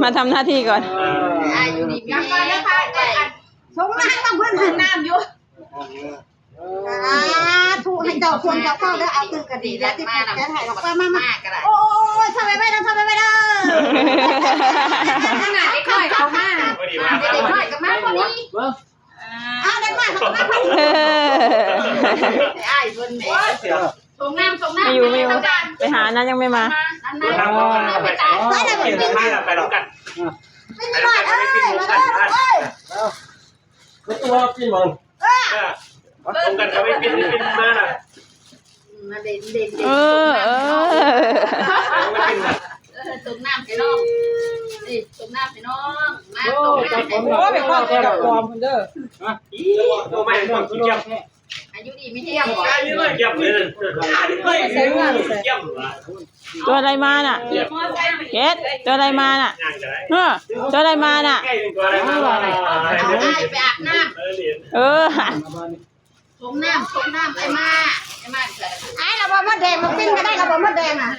ມາທຳໜ້າທີ່ກ່ອນ. ອ່າ ຢູ່ດີມີແຮງ. ສົ່ງນ້ຳຕ້ອງເພິ່ນ ສົ່ງນ້ຳຢູ່. ສາທຸ ໃຫ້ເຈົ້າຄົນເຈົ້າເຂົ້າເດີ. ເອົາຕື່ມກະດີແລ້ວ ຕິດແກນໃຫ້ດອກ. ມາ ມາ ມາ. ໂອ້ຍ ເຂົ້າໄປໄວ້ເດີ ເຂົ້າໄປໄວ້ເດີ. ຂະໜາດເດັກນ້ອຍເຂົ້າມາ ເດັກນ້ອຍກໍມາພໍດີ. ອ້າວ ເດັກນ້ອຍເຂົາກໍມາພໍດີ. ເອີ ອ້າຍເພິ່ນແໝ່ ສົ່ງນ້ຳ ສົ່ງນ້ຳ. ໄປຫານັ້ນຍັງໄມ່ມາ. ໄປ ໄປ ໄປ ໄປນຳກັນ. ເດັກນ້ອຍເອີຍ ມາເດີລູກເອີຍ. ເອີ ມາຕົວກິນມັນ ເອີ ມາຕົວກັນ ເອົາໄປປິ່ນ ປິ່ນມານະ. ມາເດັ່ນ ເດັ່ນ ເດັ່ນ. ເອີ ເອີ ເອີ ສົ່ງນ້ຳໃຫ້ນ້ອງ ເອີ ສົ່ງນ້ຳໃຫ້ນ້ອງ. ມາ ໂອ້ ຈັບຂອງ ໂອ້ ໄປຂອງແທ້ ຈັບຂອງເພິ່ນເດີ. ຮະ ອີ ໂຕໃໝ່ ຂອງຂີ້ຈຽບ. ອາຍຸດີມີແຮງ. ອາຍຸດີມີແຮງເລີຍ. ຕົວໃດມານະ? ເກດ ຕົວໃດມານະ? ເອີ ຕົວໃດມານະ? ໄປອາບນ້ຳ. ເອີ ສົ່ງນ້ຳ ສົ່ງນ້ຳ ໄອ້ມາ ໄອ້ມາ. ອ້າຍ ລະບໍ່ມົດແດງ ມາປີ້ງກໍໄດ້ ລະບໍ່ມົດແດງນະ.